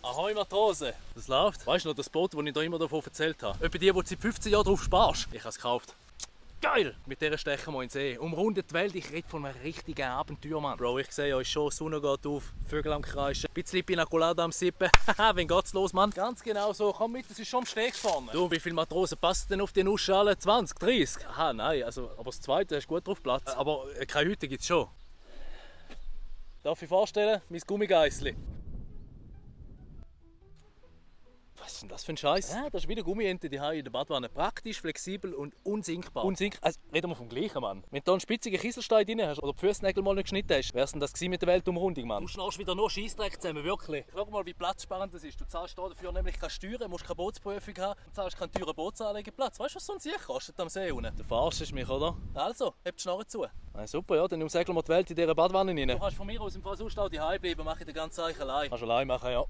Ahoi Matrose, das läuft. Weißt du noch, das Boot, das ich dir immer davon erzählt habe? Etwa die, wo du seit 15 Jahren drauf sparst. Ich habe es gekauft. Geil! Mit dieser stechen wir in den See. Umrundet die Welt, ich rede von einem richtigen Abenteuer, Mann. Bro, ich sehe euch schon, die Sonne geht auf, Vögel am Kreischen, ein bisschen Pina Colada am Sippen. Haha, wann geht's los, Mann? Ganz genau so, komm mit, das ist schon am Steg vorne. Du, wie viele Matrosen passen denn auf die Nussschale? 20, 30? Aha, nein, also, aber das zweite hast gut drauf Platz. Aber keine Hütte gibt's schon. Darf ich vorstellen? Mein Gummigeissli. Was ist denn das für ein Scheiß? Ja, das ist wie eine Gummiente die in der Badwanne. Praktisch, flexibel und unsinkbar. Unsinkbar? Also, reden wir vom Gleichen, Mann. Wenn du da einen spitzigen Kieselstein drin hast oder die Fußnägel mal nicht geschnitten hast, wär's denn das gewesen mit der Weltumrundung, Mann? Du schnarchst wieder nur Scheissdreck zusammen, wirklich. Schau mal, wie platzsparend das ist. Du zahlst hier dafür nämlich keine Steuern, musst keine Bootsprüfung haben und zahlst keinen teuren Bootsanlegeplatz. Weißt du, was so ein Sieg kostet am See unten? Du verarschst mich, oder? Also, heb die Schnarre zu. Ja, super, ja, dann segeln wir die Welt in dieser Badwanne rein. Du kannst von mir aus im Fall sonst auch daheim bleiben, mach ich den ganzen Zeichen allein. Kannst du allein machen, ja.